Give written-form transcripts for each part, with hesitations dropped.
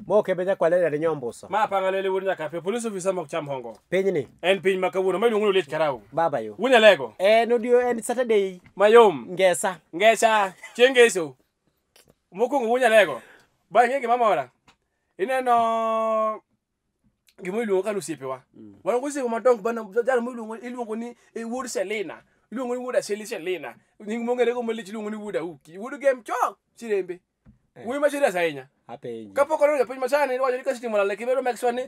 Moke be nyakwalele ni nyombuso. Ma pangalele wuod nyakape police officer mok cham hongo. Pinyni. En piny ma kawuono ma iluongo ni Oliech Karau. Baba yo. Wunyalego. En odio en Saturday. Mayom. Ngesa. Ngesa. Chieng' ngeso. Mokwongo wunyalego. Ba ing'e gima mora. Ineno gima iluongo kaka osiepewa. Wan gi osiepe madongo bana jal miluongo iluongo ni wuod Selina. Iluongo ni wuod Aseli Selina. Nying mong'ere go malich iluongo ni wuod Auki. Wuod Gem cho Chirembe. Wuoyi ma serious ahinya. Apenji. Kapok odonjo e piny masani iwacho ni ka sitima olal kibedo make sure ni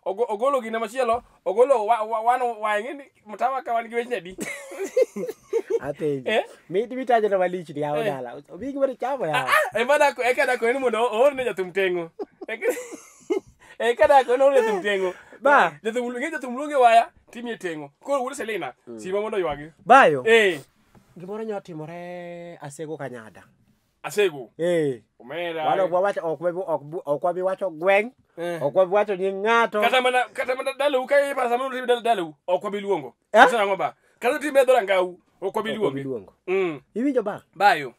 ogolo gine machielo, ogolo wan wang'e ni mtawa ka wan gi weche adi. Apenji. Eh? Mitajo na malich ni yawa Eh. dala. Obi gimoro chamo yawa. Ema dako eka dako en mondo oorne jathum teng'o. Eka dako en oorne jathum teng'o. Ba. Jathum ng'e jathum luonge waya timiye teng'o. Koro wuod Selina sima mondo oywagi. Bayo. Eh, Gimoro nyalo timore Asego Kanyada. Asego. Eh. Omera. Wan ok wawacho ok wabi wacho gweng'. Eh. Ok wabi wacho nying ng'ato. Kata mana dalau ka iparo sama otim dalau ok wabi luongo. Eh? Kata nang'o ba? Kata otim e dhorangau ok wabi Ok wabi luonge. luongo. Mm. Iwinjo ba? Bayo.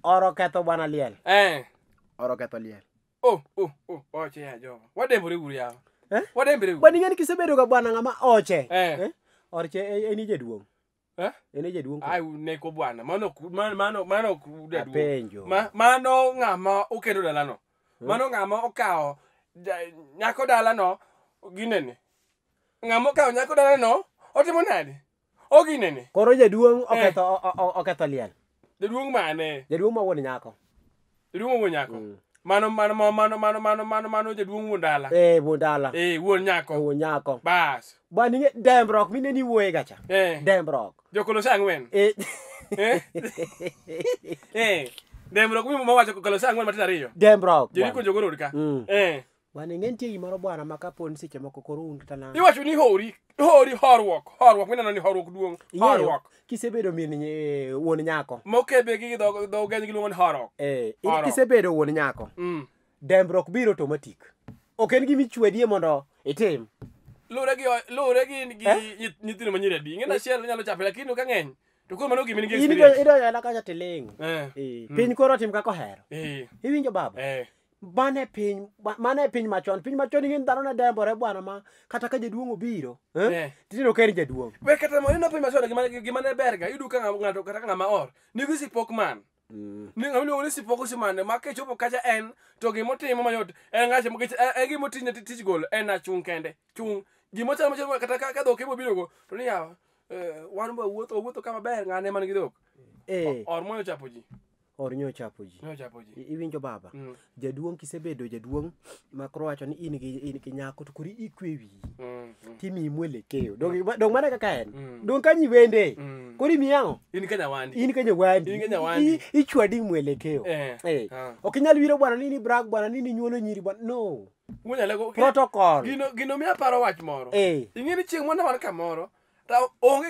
Oro ketho bwana liel. Eh. Oro ketho liel. Oh, oche ya jowa. Wadembore uru yawa. Eh? Wadembore uru. Bwana ing'e ni kisebedo ga bwana ng'ama oche. Eh. Eh? Orche en jaduong'. Eh? En jaduong'. Ai neko bwana. Mano mano mano ok jaduong'. Apenjo. Mano ng'ama okendo dalano. Mano ng'ama okawo nyako dalano ginene. Ng'ama okawo nyako dalano otimo nade? Oginene. Koro jaduong' Eh. oketho oketho liel. Jaduong' mane? Jaduong' ma wuon nyako. Jaduong' wuon nyako. Mm. Mano mano mano mano mano mano mano jaduong' wuon dala. Eh, wuon dala. Eh, wuon nyako. Wuon nyako. Bas. Bwana ing'e dembruok mineni wuoye gacha. Eh. Dembruok. Jokolosa ang'wen. Eh. Eh? Eh. Dembruok mi mawacho kolosa ang'wen matindo ariyo. Dembruok. Jeriko bwana. Jogorod ka. Mm. Eh. Bwana ing'e nitie gimoro bwana ma kapo ni seche moko koro un kata na. Iwacho ni hori, hori horuok, horuok mineno ni horuok duong'. Ing'eyo Horuok. kisebedo min wuon nyako. Mokebe gi dho geny giluongo ni horok. Eh, Horuok. kisebedo wuon nyako. Dembruok biro automatic. Ok en gima ichwedie mondo itim. Luwre gi Eh? nyithindo ma nyiri adi. Ing'e ni achiel nyalo chape lakini ka ng'eny to koro mano gima nigi In experience. idonjo e kacha tiling'. Eh. Eh, piny koro otim kaka ohero. Eh. Iwinjo baba? Eh. Mano e piny, mano e piny machon. Piny machon ing'e ni dhano ne dembore bwana ma kata ka jaduong' obiro, eh? Eh. Tineno ka en jaduong'. We kata maneno piny machon gima ne ber ga iyudo ka ng'ato kata ka ng'ama or nigi sipok man. Ni ng'ama iluongo ni sipok osimane ma kichopo kacha en to gimotimo mayot en ng'ache nikech en gimotinye tich golo en achung' kende. Chung'. Gimochalo machalo kata ka dhok ema obirogo to ni yawa wan be wawuotho ka maber ng'ane man gi dhok. Eh. Or moyo chapo ji. Or nyo chapo ji. Nyo chapo ji. Iwinjo baba? Mm. Jaduong' kisebedo jaduong' ma koro wacho ni in gi nyako to koro ikwe wiyi. Mm. Timiyi mwelekeo. Dong mano e kaka en. Mm. Dong kanyo iwende. Mm. Koro imiyi ang'o? In ka nyawandi. In ka nyawandi. In ka nyawandi. Ichwadi mwelekeo. Eh. Eh. Ah. Ok inyal wiro bwana ni brag bwana ni nyuolo nyiri bwana. No. Wuonyalego. Protocol. Gino miya paro wach moro. Eh. Ing'e ni chieng' moro ne wan kamoro to onge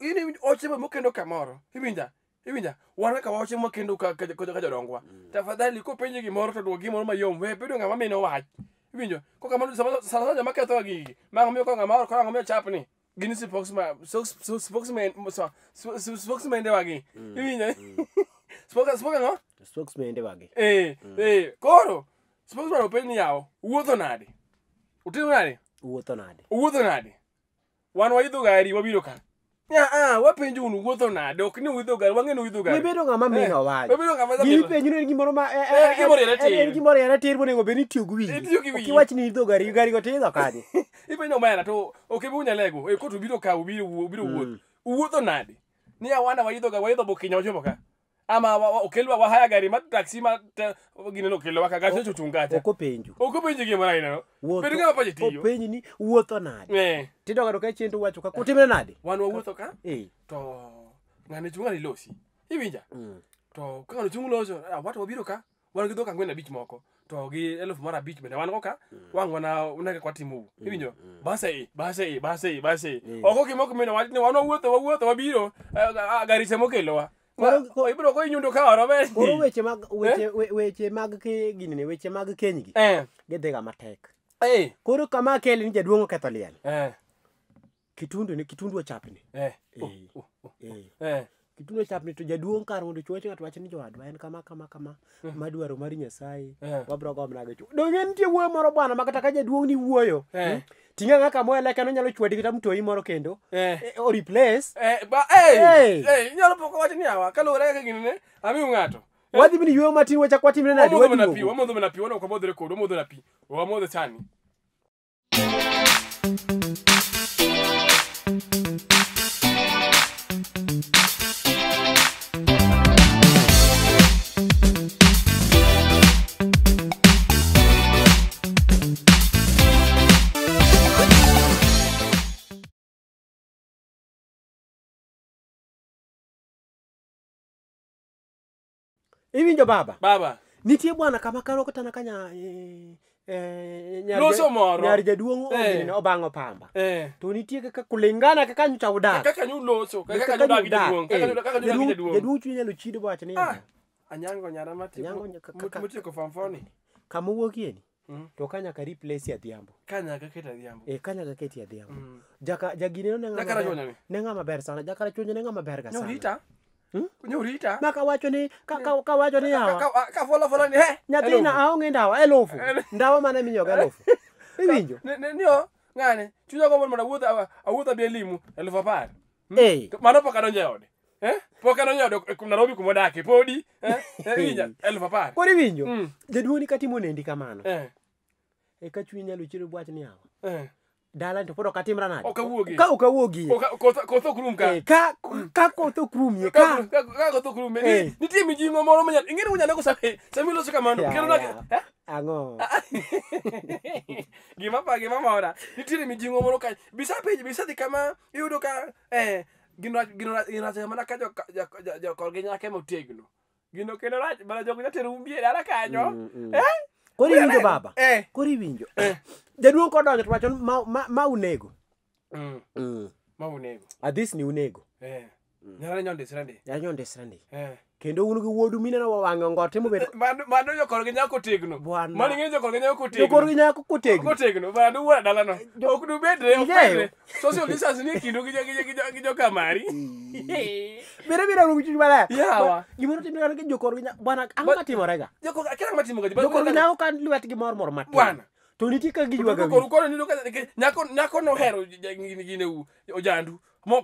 in oche mokendo kamoro. Iwinja? Iwinja? Wan kaka waoche mokendo ka jodongwa. Tafadhali kopenji gimoro to duok gimoro mayom. We bedo ng'ama mino wach. Iwinjo? Kokamano sama sana joma kethowa gigi. Ma ng'ama ko ng'ama or koro ng'ama chapni. Gin spokesman spokesman wagi. Iwinjo? Spoke ang'o? Spokesman wagi. Eh, eh, koro spokesman openj ni yawo, wuotho nade? Utimo nade? Wuotho nade? Wuotho nade? Wan waidho gari wabiro ka. Ya, ah, wapenjo unu wuotho nade? Ok ni uidho gari, wang'e ni uidho gari. Wibedo ng'ama mino wach. Wabedo ng'ama Gima mino. ipenjo ni en gimoro ma En gima oriere tir. En gima oriere tir monego bed ni itiyo gi wiyi. Itiyo gi wiyi. Ok iwach ni idho gari, gari go tidho kanye. Ipenjo omera to ok ibi unyalego. E koto ubiro ka ubiro ubiro wuoth. Uwuotho nade? Ni awana waidho ga waidho bokinya wachopo ka. Ama okelwa wahaya gari ma taxi ma gine no okelowa ka gacha ochung' kacha. Ok openjo. Ok openji gimoro aina no. Wuotho- Bed ng'ama pache tiyo. Openji ni wuotho nade. Eh, Tidok adoka chien to wacho kaka utimre nade. wan wawuotho ka Eh. to ng'ani chung' ng'ani losi. Iwinja? Mm. To ka ng'ano chung' loso, ah, wato wabiro ka. Wan gi dhok ang'wen abich moko. To gi 5,000 bende wan go ka. Wang' wana unege kwa timo. Iwinjo? Base base base base. Oko gima ok mino wach ni wan wawuotho wawuotho wabiro gari se mokelowa. Koro ibiro ko inyundo ka oro be. Koro weche mag weche mag ke ginene weche mag keny gi. Gidhiga matek. Koro kama kele ni jaduong' oketho liel. Kitundu ni kitundu ochapni. Kitundu ochapni to jaduong' kar mondo chuoch ng'ato wach ni jowadwa en kama kama kama madwaro mar Nyasaye wabro go mana gi chuo. Donge nitie wuoyo moro bwana ma kata ka jaduong' ni wuoyo. Ting'a ng'a kama eleke no nyalo chwadi kata mtoi moro kendo. O replace. Inyalo poko wach ni awa kaluwore kaka ginene amiyo ng'ato. Wadhi mini yueyo matin wachak watimre nade waduogo. Wamodho mana pi, wan ok wamodhre kodu, wamodho na pi. Wamodho sani. Iwinjo baba? Baba. Nitie bwana kama karo kata kanya loso moro. Nyar jaduong' ogine obang'o pamba. To nitie kaka kulingana kaka nyocha udak. Kaka nyuloso, kaka nyudak gi jaduong', kaka nyudak gi jaduong'. Jaduong' chunye nyalo chido bwacho ni. Anyango nyara matieko form 4 ni. Kama owuokie ni. To ka nyaka replace Adhiambo. Ka nyaka ket Adhiambo. Ka nyaka ket Adhiambo. Jaka jagine ne ng'ama ne ng'ama ber sana. Jakara chuonyo ne ng'ama ber ga sana. Nyorita. Nyorita. Ma kawacho ni ka wacho ni yawa. Ka fola fola ni he. Nyathina aonge ndawa elufu. Ndawa mane miyoga elufu. Iwinjo? Ne niyo ng'ane chunya gombo mondo awuoth abi elimu 10,000. Mano pok adonjo e ode. Pok adonjo e ode Nairobi kuma odake podi. Iwinjo 10,000. Koro iwinjo? Jaduong' ni katimo nendi kamano. Eka chunyi nyalo chido bwach ni yawa. Dala to pod ok atimra nade? Ok awuogi. Ka ok awuogi. Koth ok rum ka. Ka koth ok rumie ka. Ka koth ok rumie. Nitie mijing'o moro manyalo ing'e ni unyalo go sama iloso kamano. Kelo nade? Ang'o? Gima pa gima mora. Nitiere mijing'o moro ka. Bisa penj bisa dhi kama iyudo ka gino rach mana ka jokorgi nyako ema otegno. Gino kelo rach mana jogo jatero umbi e dala kanyo. Koro iwinjo baba? Koro iwinjo? Jaduong' kodonjo to wacho ma unego. Ma unego. Adhis ni unego. Nyara nyondisre ndi. Nyara nyondisre ndi. Kendo un gi wuodu mineno wang'e ongote mobedo. Mano jokorgi nyako otegno. Mano ing'e jokorgi nyako otegno. Jokorgi nyako kotegno. Kotegno. Mano wuora dalano. Ok dubedre, ok bedre. Social distance ni e kindu gi jokamari. Bere bere rugo chuny maler. Yawa. Gimoro timore gi jokorgi nyako. Bwana ang'o matimorega? Jokorgi akia ang'o matimoga. Jokorgi nyako ka lwetgi mor mor matin. Bwana. To nitie kaka giywaga wi. Koro nino ka nyako nohero gine ojandu. Mo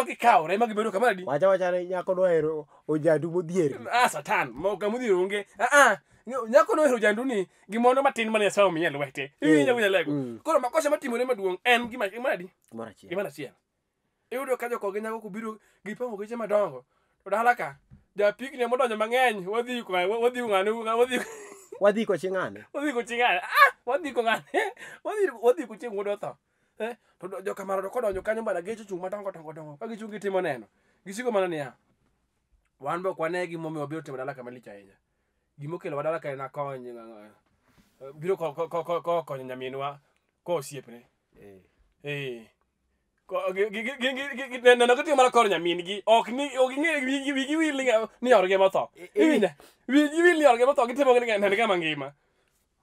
gikawre ma gibedo kama adi. Wacha wacha ni nyako nohero ojandu modhier. Satan, mo kama modhier onge. Nyako nohero ojandu ni gimono matin mane Nyasaye omiye lwete. Iwinjo winjo lego. Koro makosa matimore maduong' en gima adi? Gimoro achiel. Gimoro achiel. Iyudo ka jokorgi nyako kobiro gipango geche madongo. To dala ka japikni modonjo mang'eny wadhi ng'ane wadhi ko chi ng'ane. Wadhi ko chi ng'ane. Wadhi ko ng'ane. Wadhi ko chieng' wuod otho. To jokamaro to kodonjo kanyo bana geche ochung' madongo dongo dongo. Ka gichung' gitimo neno. Gisiko mana niya. Wan be ok wane gimomiyo wabiro timo dala ka malich ahinya. Gimokelo wa dala ka en akony biro konyo nyaminwa ko osiepne. Neno gitimo mana kor nyamin-gi. Ok ni ok ging'e wigi wil ni orgi ema otho. Iwinjo? Wigi wil ni orgi ema otho gitimo neno kama ngima.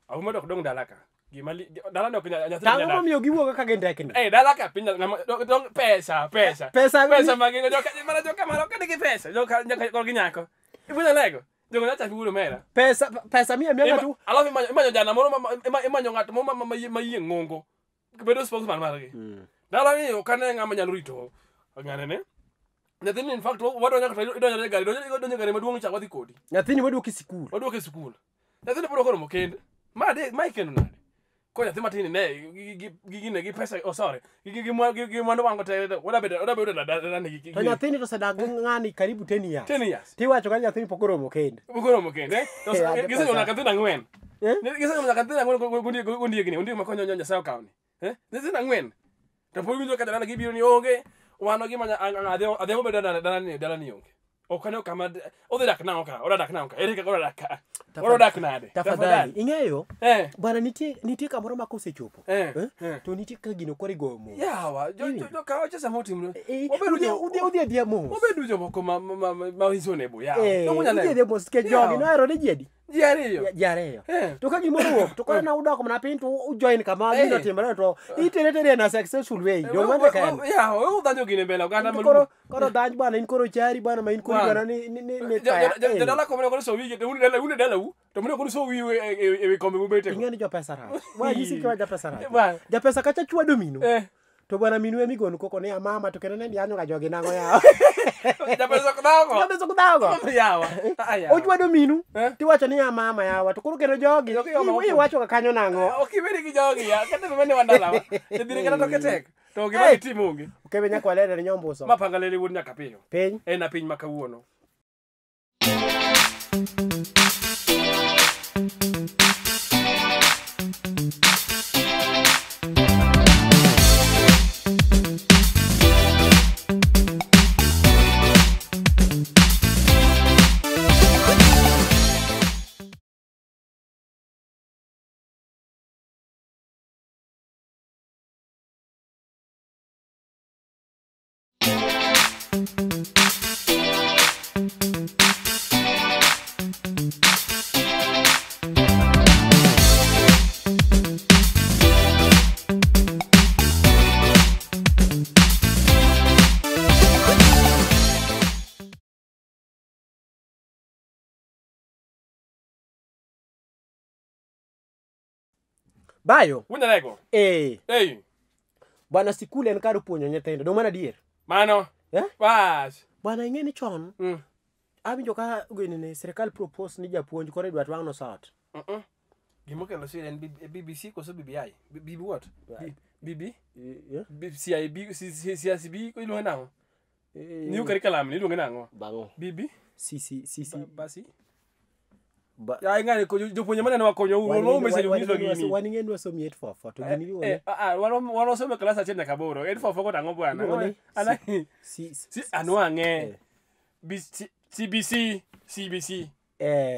Auma dok dong dala ka. Gima dala no nyathi. Tang'o momiyo giwuok kaka gindekni? Dala ka piny dong pesa. Pesa mag joka mana joka maro ka nigi pesa. Joka korgi nyako. Iwinjo lego? Jogo nyacha wuodo mera. Pesa miya miya ng'ato. Alafu imanyo jana moro imanyo ng'at moro ma yie ng'ongo. Bedo spokesman margi. Dala ni ok ane ng'ama nyalo rito ng'ane ne. Nyathini in fact wadonjo kata idonjo e gari, idonjo e gari maduong' cha wadhi kodi. Nyathini waduoke sikul. Waduoke sikul. Nyathini pod ok oromo kend. Ma ikendo nade? Ko nyathi matin ne gi gi pesa osore. Gi mwandu wango te wada bedo dala ni gi. To nyathini to osedak gi ng'ani karibu 10 years. 10 years. Tiwacho ka nyathini pok oromo kend. Pok oromo kend, Gisenyuolo nyaka nyithindo ang'wen. Gisenyuolo nyaka nyithindo ang'wen gondiegni, ondiek ma konyo Nyasaye okawni. Nyithindo ang'wen. To pod winjo ka jodala gibiro ni onge wan gima adhiambo bedo dala ni onge. Ok aneno kama odhi dak nang'o ka, oda dak nang'o ka, ere kaka oda dak ka. Oda dak nade? Tafadhali. Ing'eyo? Eh. Bwana nitie kamoro ma kosechopo. Eh, eh. To nitie kaka gino koro igoyo mos. Yawa, jo kawo cha samo timre. Udhi adhiya mos. Wabedo jomoko ma reasonable, yawa. Udhi adhiya mos nikech jogi nohero ni ji adi? Ji ariyo. Ji ariyo. To ka gimoro owuok, to koro na udok mana piny to ujoin kama gino timore to itere tere na successful way. Dong' mano kende. Yawa, udhanjo gine mbele oganda maluongo. Koro dhanj bwana in koro chari bwana ma in koro bwana ni taya. Jodala kombe koro so wigi to une dalau to mune koro so wiwe e wi kombe mubete. Ing'e ni jopesa rach. Wanyisi kaka jopesa rach. Japesa kacha chwado minu. To bwana minu emi gon koko ni mama to kendo ne yanyo ga jogi nang'o yawa. Japesa ok dhago. Japesa ok dhago. Yawa. Ochwado minu tiwacho ni ya mama yawa to koro kendo jogi iwacho ga kanyo nang'o. Ok ibedi gi jogi ya kata mane wandalawa. Jodhire kata toke tek. To gima gitimo onge. Okebe nyaka walere nyombuso. Ma panga lele wuod nyaka piyo. Piny. En a piny ma kawuono. Bayo. Wunyalego. Eh. Eh. Bwana sikul en kar puonjo nyithindo. Dong' mana adier. Mano. Eh? Bas. Bwana ing'e ni chon. Awinjo ka gini sirikal propose ni japuonj koro idwa twang'no sot. Gimokelo sir en BBC koso BBI? BB what? BB? CIB CCB iluonge nang'o? New curriculum ni iluonge nang'o? Bang'o. BB? CC CC basi. Ya ing'ani jopuonje maneno wakonyo u message unyiso gini. Wan ing'e ni wasomo 844 to gini iluongo ni wan wasomo e klas achiel nyaka aboro. 844 kod ang'o bwana? Si anwang'e. CBC CBC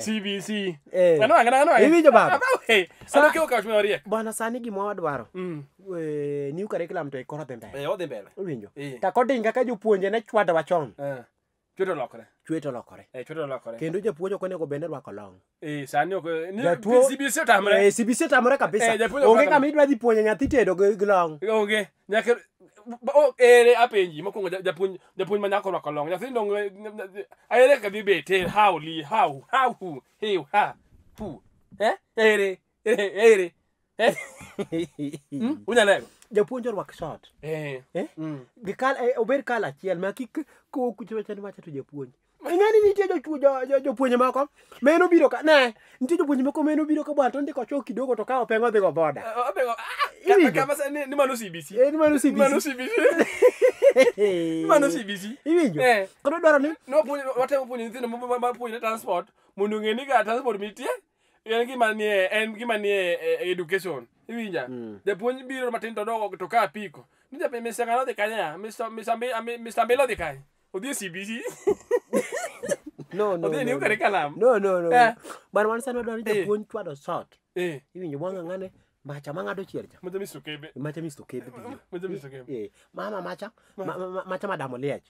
CBC. Anwang'e. Iwinjo baba? Ano kawo mariek. Bwana sani gima wadwaro. New curriculum to koro dhi mbele. Odhi mbele. Iwinjo? To according kaka jopuonje ne chwadowa chon. Chweto lokore. Chweto lokore. Chweto lokore. Kendo japuonj ok onego bende rwako long. Sani ok CBC otamre. CBC otamre kabisa. Onge kama idwa dhi puonjo nyathi tedo gi long. Onge. Nyaka ere apenji mokwongo japuonj ma nyako rwako long. Nyathi dong ere kaka dhi bet how li how how hu he ha hu. Ere ere. Unyalego. Japuonj orwak short. Gi kal obed kal achiel ma kik kuchocho ni wacha to japuonj. Ing'e ni nitie jopuonje moko meno biro ka ne nitie jopuonje moko meno biro ka bwana to ndiko chok kidogo to kawo peng'o odhi go boda. Kama ni mano CBC. Ni mano CBC. Mano CBC. Mano CBC. Iwinjo? Koro dwaro ni no watemo puonjo nyithindo ma puonjre transport mondo ong'e ni ga transport nitie en gima nie en gima nie education. Iwinja? Japuonj biro matin to dogo to ka apiko. Ni japuonj Mr. Ng'ano odhi kanye ya? Mr. Mbele odhi kanye? Odhi e CBC. No. Odhi e new curriculum. No. Bwana wan sani wadwaro ni japuonj chwado sot. Iwinjo mwang'a ng'ane macha mang'ado chiel cha. Macha Mr. Kebe. Macha Mr. Kebe biro. Macha Mr. Kebe. Mama macha macha madam Oliech.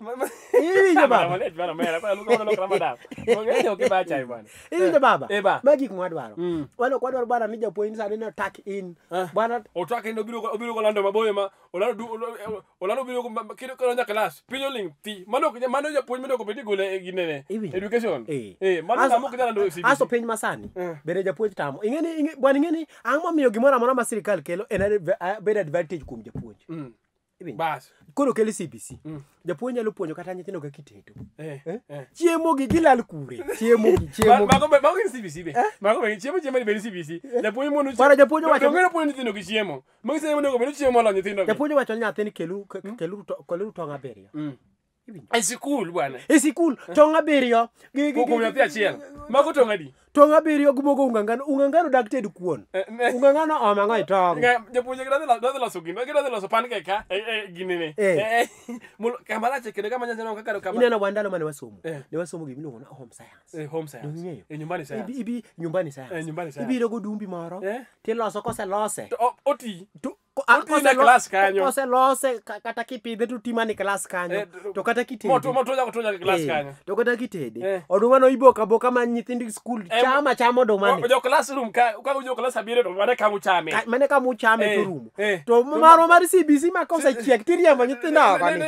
Iwinjo baba? Madam Oliech bwana mera pa luko lokra madam. Ong'eyo ok ibacha bwana. Iwinjo baba? Ma gik mwadwaro. Wan ok wadwaro bwana ni japuonj sani no tuck in. Bwana otuck in obiro kolando maboyo ma olando obiro kiro nyaka klas. Piny oling' thi. Mano mano japuonj monego bed ni gole ginene. Education. Mano ng'ama ok nyal lando CBC. Aso piny masani bende japuonj tamo. Ing'e ni bwana ing'e ni ang'o momiyo gimoro amora ma sirikal kelo en bed advantage kuom japuonj. Bas. Koro kel CBC. Japuonj nyalo puonjo kata nyithindo kaka itedo. Chiemo gi gilal kure. Chiemo gi. Mago gin CBC be. Mago be chiemo ni bed CBC. Japuonj mondo Bwana japuonj owacho. Ong'eyo puonjo nyithindo gi chiemo. Magi semo onego bed chiemo moloyo nyithindo. Japuonj owacho ni nyathini keluru tong' abiriyo. E sikul bwana. E sikul tong' 7 gi kuom nyathi achiel. Mago tong' adi? Tong' 7 gi mogo ungangano. Ungangano dak ted kuon. Ungangano omo ang'o e tong'? Japuonj gidhi loso gino, gidhi loso pancake ka gini ni. Kama rach kendo kama nyaneno kaka kama. Ineno wan ndalo mane wasomo. Ne wasomo gima iluongo ni home science. Home science. Nyumbani science. Ibi nyumbani science. Nyumbani science. Ibiro go dumbi moro. Tiloso koselose. Oti. Koselose kata kipidhe to timane klas kanyo. To kata kitede. Moto nyaka klas kanyo. To kata kitede. Oduma no iboka boka ma nyithind skul chama chama oduma ni. Jo classroom ka jo klas 7 to mane kama uchame. Mane kama uchame to rumo. To maro mar CBC ma kosechiek tiriembo nyithindo oko ni.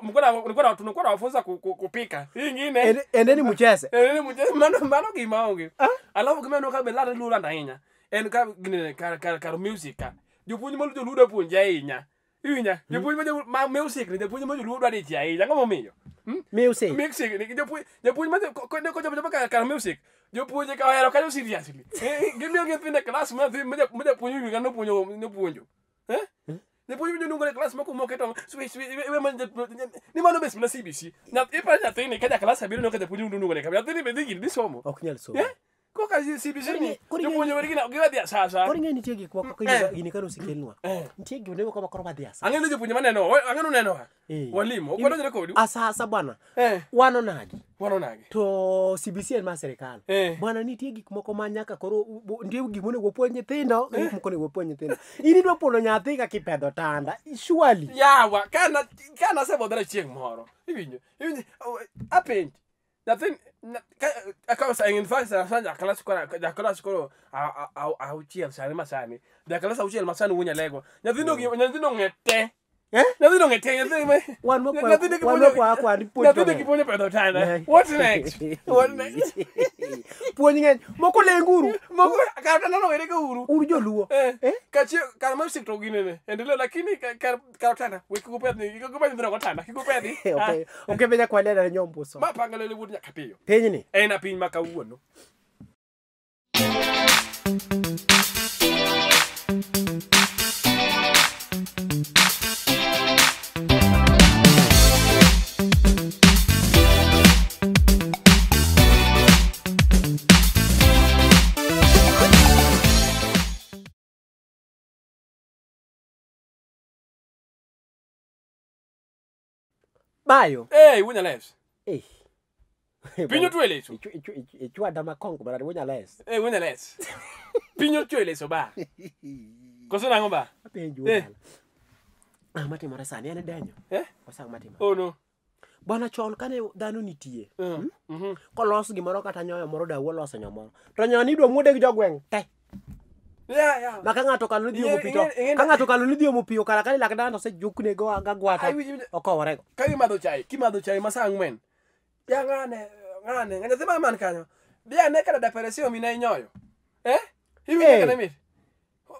Nilikuwa nawafunza kupika. Hii nyingine. Endeni mcheze. Endeni mcheze mano gima onge. Alafu gima no ka be lada lura ahinya. En ka gine kar music ka. Jopuonj ma joluo puonje ahinya. Iwinja? Jopuonj ma music ni jopuonj ma joluo dwa dichi ahinya. Ang'o momiyo? Music. Music ni jopuonj ma kochopo kar music. Jopuonje ka ohero kanyo seriously. Gimiyo nyithindo e klas ma japuonj winjo ka nopuonjo. Japuonj winjo nungo e klas moko moketo swi ni mano bes mana CBC. Iparo nyathini ka ja klas 7 no ka japuonj winjo nungo ne ka. Nyathini be dhi gini dhi somo. Ok nyal somo. Koka CBC ni jopuonje wer gina giwa dhi asasa. Koro ing'e nitie gik moko gini kane osekelnwa. Nitie gik moko ma koro wadhi asasa. Ang'e ni jopuonje maneno, ang'e ni uneno ka. Walimu, ok wadonjre kodu. Asasa bwana. Wan onagi. Wan onagi. To CBC en mar sirikal. Bwana nitie gik moko ma nyaka koro nitie gik monego wapuonj nyithindo, gik moko onego wapuonj nyithindo. In idwa puono nyathi kaka ipedho tanda. Surely. Yawa, kana asebodhora chieng' moro. Iwinjo? Iwinjo? Apenj. Nyathi akawo sa in fact sa ja klas koro auchiel sani masani. Ja klas auchiel masani wuon Nyalego. Nyathino ng'e te. Nyathino ng'e te. Wan mokwa ni puonj. Nyathino kipuonjo pedho tanda. What next? What next? Puonj ng'eny. Moko lenguru. Moko kar tanda no were go uru. Uru joluo. Kachio kar music to ginene. Endelea lakini kar tanda we kikupedhi nyithindo go tanda kikupedhi. Okay. Okay be nyakwale na nyombuso. Ma pangalele wuod nyaka piyo. Pinyni. En a piny ma kawuono. Bayo. Wunya les. Piny otwe leso. Ichwada makongo bana wunya les. Wunya les. Piny otwe leso ba. Koso nang'o ba? Apenjo wuon. Matimore sani en denyo. Koso matimore. Oh no. Bwana chon kane dhano nitie. Kolos gimoro kata nyoyo moro dawu oloso nyoyo moro. To nyoyo ni idwa muode gi jogweng' te. Yeah. Ma ka ng'ato okalo ni dhi omo pi to ka ng'ato okalo ni dhi omo pi okala kani lak dano osejukne go gagwata okoworego. Ka imadho chai ma saa 4. Ya ng'ane nyathi man kanyo. Bi ane ka dada Peresio mine inyoyo. Iwinjo kana mit.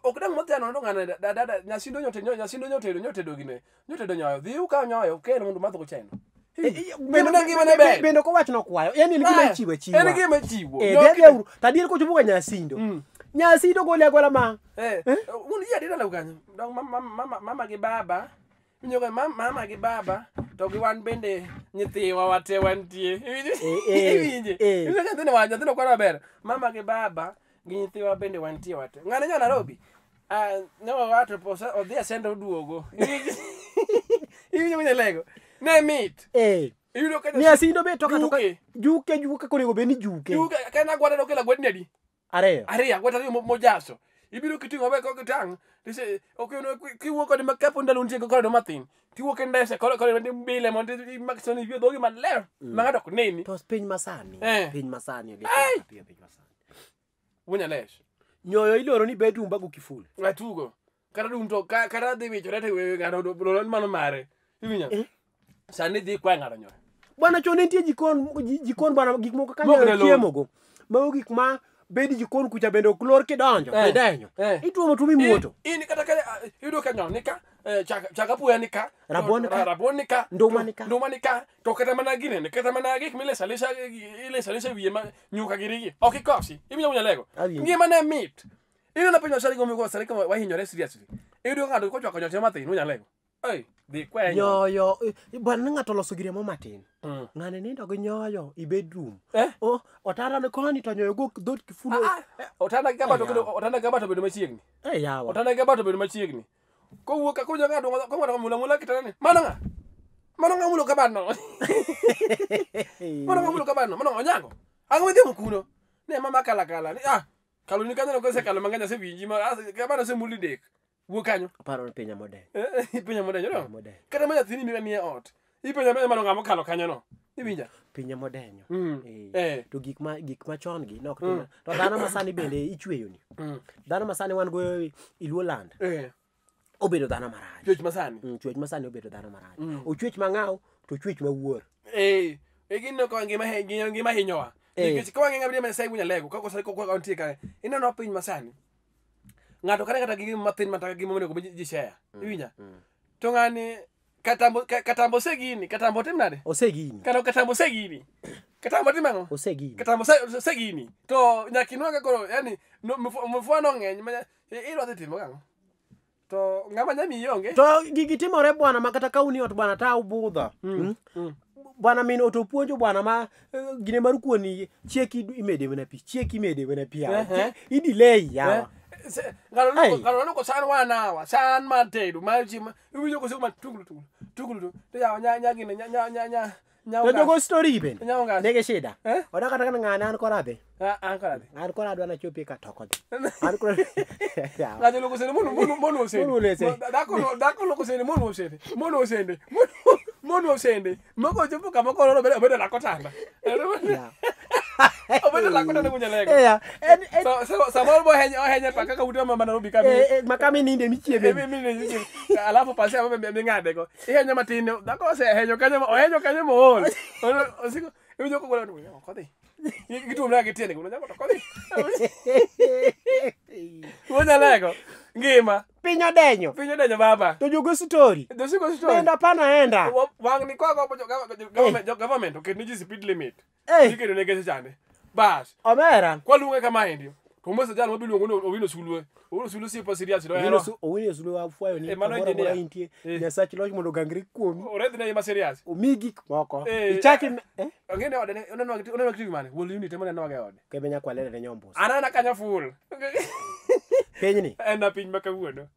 Ok dang' modhiano no ng'ane dada nyasindo nyotedo nyotedo gine. Nyotedo nyoyo. Dhi ukaw nyoyo ukel mondo umadh go chai no. Bende ok owach nokwayo. Yani en gima ichiwo achiwa. En gima ichiwo. Dhi to adier kochopo ka nyasindo. Nyasindo gole agola ma. Un yie adira law kanyo. Dong mama gi baba. Winjo ka mama gi baba to gi wan bende nyithiwa wate wantie. Iwinje. Iwinjo nyathino wa nyathino kwaro maber. Mama gi baba gi nyithiwa bende wantie wate. Ng'ane nya Nairobi. Ne wawacho posa odhi e sendo oduogo. Iwinjo winjo lego. Ne mit. Iyudo ka Nyasindo be toka juke juke konego bed ni juke. Juke kana gwada no kela gwedni adi? Ariyo. Ariyo, gweta ariyo mojaso. Ibiro kiting'o maber kok itang'. Tise ok no kiwuok kode makapo ndalo nitie kode mathin. Tiwuok e ndese kode kode mbile mondo imak soni ywe dhogi maler. Ma ng'ato ok neni. To piny masani. Piny masani. Piny masani. Wunya les. Nyoyo iloro ni bedroom bago kiful. Atugo. Kata dum to kata dhi wichore to wewe ng'ato lolo mano mare. Iwinjo? Sani dhi kwa ng'ato nyoyo. Bwana chon nitie jikon bwana gik moko kanyo chiemo go. Mago gik ma bedi jikon kucha bende ok lor kidonjo idenyo. Ituomo tuo mimuoto. In kata ka iyudo ka nyoyo nika chak apuoya nika rabuon nika nduma nika nduma nika to kata mana ginene kata mana gik milesa lesa ilesa wiye ma nyuka girigi ok ikosi iwinjo wunya lego ngima ne mit. Ineno penjo sani gomi go sani kama wahinyore seriously. Iyudo ng'ato kochwako nyote mathin wunya lego. Ei, dhi kwenyo. Nyoyo bwana ni ng'ato oloso gire mo matin. Ng'ane nindo gi nyoyo i bedroom. Eh? Oh, otanda ni koni to nyoyo go dhot kifulo. Otanda gi kabat Eh, okedo otanda gi kabat obedo machiegni. Eh yawa. Otanda gi kabat obedo machiegni. Kowuok ka kowinjo ng'ato ko ng'ato mula mula kitanda ni. Mano ng'a? Mano ng'a mulo kabat no? Mano ng'a mulo kabat no? Mano ng'a onyango? Ang'o midhi kuno? Ne mama kala kala ni ah kalo ni kanyo kosekalo mang'eny asewinji ma kabat osemul didek. Wuok kanyo. Aparo ni piny modenyo. Ipenjo modenyo no. Modenyo. Kata ma nyathini manie ot. Ipenjo apenja mano ng'ama okalo kanyo no. Iwinja? Piny modenyo. To gik machon gi nok tim. To dhano masani bende ichweyo ni. Dhano masani wan go i Luo land. Obedo dhano marach. Chwech masani. Chwech masani obedo dhano marach. Ochwech mang'aw to ochwech mawuor. Gino ko ngima hinyowa. Nikech ka wang'e ng'ama Nyasaye wuon Alego kaka osani kaka wantie ka. Ineno piny masani. Ng'ato kata gi gima mathin mataka gima onego bed ji share. Iwinja? To ng'ani katambo osegini, katambo tim nade? Osegini. Kata katambo osegini. Katambo tim ang'o? Osegini. Katambo osegini. To nyaka inwang'e koro yani mfano ng'eny ma idwa dhi timo gang'o? To ng'ama nyamiyi onge. To gigi timore bwana ma kata ka uni ot bwana ta ubudha. Bwana min ot opuonjo bwana ma gine mar kuoni chiek imede mana pi, chiek imede mana pi yawa. I delay yawa. Ng'ano luko san 1 hour, san mar tedo, mar chiemo, iwinjo kosiko ma tuglu tuglu, tuglu to yawa nya gine nya nya To jogo story bende. Nya ongas. Nigi shida. Oda kata ka ng'ane an kora dhi. An kora dhi. An kora adwa nachopie ka to ok odhi. An kora yawa. Ng'ato luko sende monuo sende. Monuo sende. Dhako luko sende monuo sende. Monuo sende. Monuo sende. Moko chopo kama koro obedo lak otanda. Obedo lak otanda kunyalego. Samoro bo ohenyo paka ka ute ma Nairobi ka. Makami ninde michieme. Alafu pasia ming'ade go. Ihenyo matin dhako osehenyo kanyo ohenyo kanyo mool. Osiko iwinjo kogolo ni ok odhi. Gituomre gi tiende go nyango to ok odhi. Wuonyalego. Ngima. Piny odenyo. Piny odenyo baba. To jogo story. Jogo story. Bende hapana enda. Wang' ni kwa government oket ni ji speed limit. Iketo ne geche chande. Bas. Omera. Kwaluonge kama endi. To Mose jal mabiluongo ni Owino Sulwe. Owino Sulwe siepa serious to. Owino Sulwe wafwayo ni kamoro amora intie. Nyasach loch mondo ogangre kuomi. Oredh ne ema serious. Omiyi gik moko. Ichaki Ang'e ni ode oneno TV mane? Wuon unit ema oneno e ode. Kebe nyakwalere ne nyombo. Anana kanyo full. Pinyni. En na piny ma kawuono.